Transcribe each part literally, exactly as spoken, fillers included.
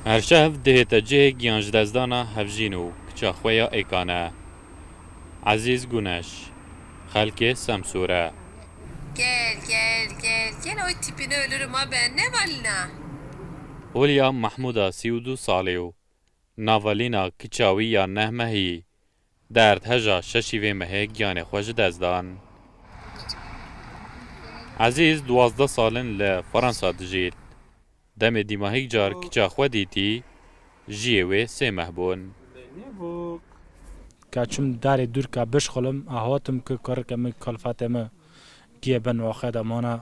Her şev dihête cihê giyanjidestdana hevjîn û kiça xwe ya êkan e. Ezîz Guneş, xelkê Semsûr e. Gel, gel, gel, gel. Oy, tipine ölürüm ha ben. Ne var lan? Hulya Mehmûda sî û du salî û navalîna kiça wî ya neh mehî di erdheja şeşî vê mehê giyanê xwe ji dest dan. Ezîz duwazdeh sal in li Fransa dijît. Demê dîmahîk car kiça xwe dîtî, jiyê wê sê meh bûn. Ka çim darê dûr ka bişxulim, a hatim ku kurikê min, kulfetê min giyê bin waxê de mane.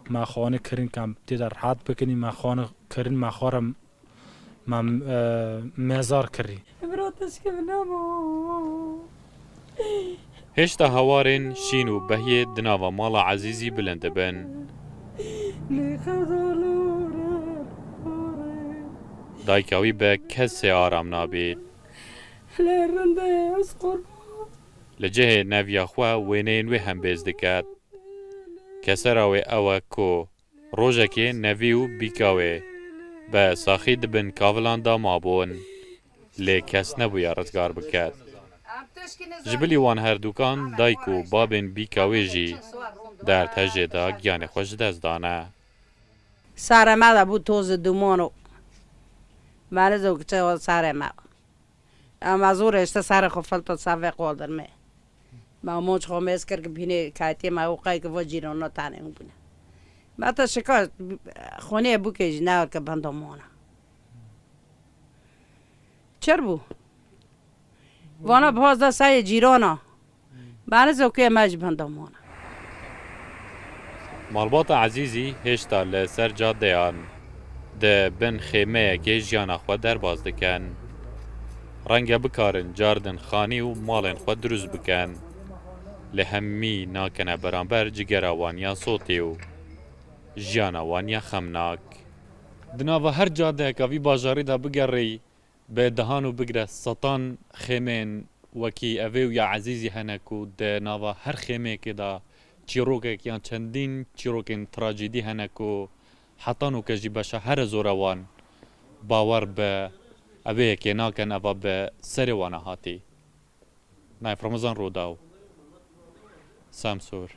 Me xanî kirin ka em tê de rehet bikin, me xanî kirin, me xwe re me, e, mêzar kirî. Bira te şikevin nema. Hêşta hewarên Şîn û Behiyê di nava mala Ezîzî bilind dibin. Dayika wî bi kesê aram nabît. Li cihê neviya xwe wêneyên wê hembêz diket. Kesera wê ew e ku rojekê nevî û bîka wê bi saxî di bin kavilan de mabûn, lê kes nebûye rizgar biket. Ji bilî wan herdukan dayik û babên bîka wê jî di erdhejê de giyanê xwe ji dest dane. Serê me de bû toz û duman û meriz û kiçe serê me. Em ez û reşte serê xwe filto ser vê qoldir me. Me moç xwe mêz kir ki bînê kaytiyê me û qey ki vo cîrona tanê hûn bûne. Me te şika xwinê bûkê jî newir ki bendo mona. Çir bû? Vana bihaz da sayê cîrona. Baniz û kê me ji bendo mona. Malbata Ezîzî hêşta li ser cadeyan di bin xêmeyekê jiyana xwe derbas dikin. Renge bikarin cardin xanî û malên xwe dirust bikin. Lê hemî nakene beramber cigera wan ya sotî û jiyana wan ya xemnak. Di nava her cadeyeka vî bajarî de bigerî, bi dehan û bigre setan xêmên wekî evê û ya Ezîzî hene ku di nava her xêmeyekê de çîrokek yan çendîn çîrokên trajîdî hene ku heta nûke jî beşa here zor e wan bawer bi evê yekê nakin, eva bi serê wan e hatî. Nayef Ramazan Rûdaw, Semsûr.